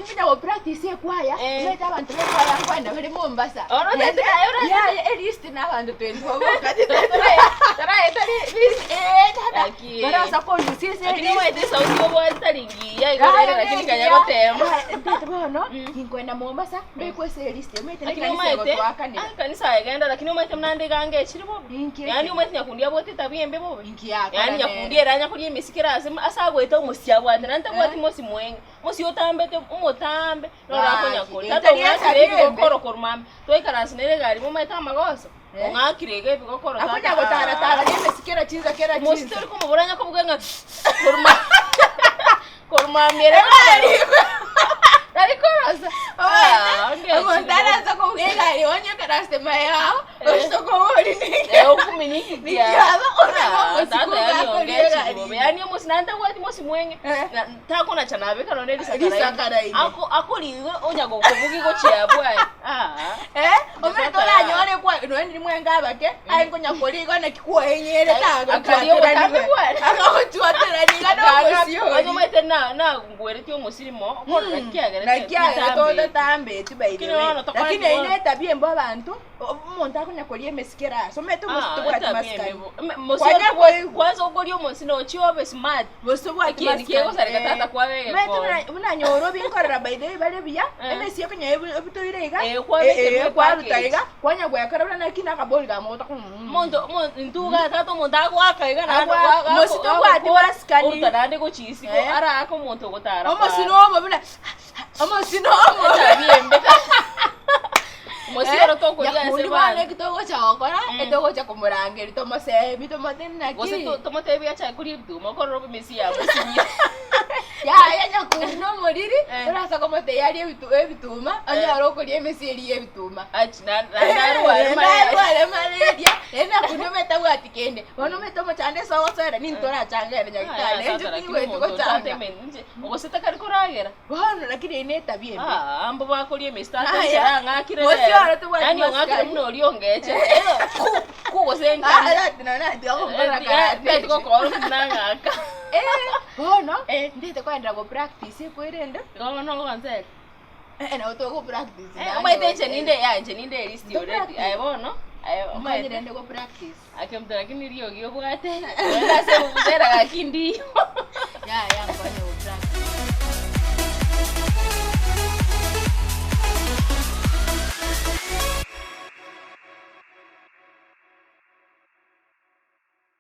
nkonya go practice ekwaya, Eh. omanyete abanto ba ekwaya nkoenda bare Mombasa. Oro Naende- tete aye ore- Yaya, elist na abanto 24 boka. Taraeta ri- ri- Eh, tata. Aki. Barasa korusia ase Lakini elist. omanyete esauti obwate tari ngiya igo rero lakini kanya gotema. Tete bono, Mm. nkoenda Mombasa, mbekwe ase elist, omanyete Lakini nekanisa omanyete, egotwakanera. ah, kanisa egenda lakini omanyete buna nde iga ngechire bobe. Inki eke? Yaani omanyete nyakundi abwate etabia embe bobe. Inki yakora Yaani nere? nyakundi ere anya koria emesike ere ase ase agoeta omosie abwate naende tabwati Eh. mosi mwenge. Mosi otambete omotambe noro Gaki, akonya koria. Tata etari ong'akire etabia embe. ebigokoro korwa mambia. Twaikaransa nere egari momanyete amagoso. Eh. Ong'akire iga ebigokoro Akonya tata. gotaratara nemesi kera chinsa kera Mosi chinsa. tori komobora anya kobuga ng'a korwa ma- korwa mambia ere Egari. Tari korosa. Ah, onge Omonto chire. arasa kobuga egari onye ekarasete mayao, Eh. osito kobori ninki. Eh, okuminyiki kia. Nikiaba, ore Ah, nomosi tata koga yani akoria onge egari. chire bobe. Yani omosi naende tabwati mosi mweng'e. Eh. Na- takonacha nabeka nonye risakara Risakara ime. Ako akoriigwe onya gokobugia gochia abwo aye. Ah. Eh, omanyete oranyore kwa nonya ndiri mwenga abake, aye nkonya koria igo naki kwoenyere Akaria obotambe bwane. Akagochwaterania iga nomosie Onye oria. omanyete na nagweretie omosirimo, okoro naki Naki agerete otatambeti by the Lakini way. bono tokore Lakini eyio bono. ne etabia embe abanto, omonto akonya koria emesike ere ase, omanyete omosike tobwati masikani. Kwanya koigwa. Kwanza okoria omosi nochie obe smart. Gose obwati Ekieni masikani. kegosareka Eh. tata kwabegeka Omanyete ore. buna- buna nyorobi nkorora by the way bare buya, Eh. emesi okonya ebu- ebutoire iga, Eh, kwabeka eh, eh, ime kwaruta package. iga, kwanya gwekora buna naki na akabori kamogota Omonto omo intwe iga tata omonto agoaka iga naende Agwa- gwa- gwa- mosi tobwati gagokora, masikani. oruta naende gochia isiko Eh. arake omonto ogotara Omosi kware. nomo buna omosi nomo. Etabia embe ta Omosi oro tokoria ase Nyakundi bono abanto. eki togocha gokora, Mm. etogocha komorangeria tomosebi tomotebi naki. Gose to- tomotebi achake koria ebituma okorora emesi yamosinye. Yaya nyakundi nomoriri, Eh. orasa komotebia arie ebitu- ebituma, onyore okoria emesi eria ya ebituma. Achi na- naende arware malaria. Arware malaria, naende nyakundi omanyete tabwati kende. Bono omanyete omochando ase ogosoera ninto orachangere nyagetari, Ah, inche tata, lakini tingweti omonto gochanga. otanteme inche, gose takari koragera. Bono lakini eye netabia embe. Ah, mbo bakoria emesi tata Aya. inche rang'akire Mosio rero. oro tobwati Yaani ong'akire masikani. buna oria ongeche. Ku- ku gose Ah, nkane. ati nonye natiga gokora Eh, karate. tati gokora buna ng'aka. Eh, bono Eh. ndete koendera go practice ekwerende Igo bono ogonseri. eh nabo togo practice. Eh, omanyete inche ninde ya inche ninde elist already. Practice. Aye bono. Aye Omanyire omanyete. rende go practice. Ake mtu lakini riogi obwate. Ase obusera gaki ndiyo. Ya ya nkonye go.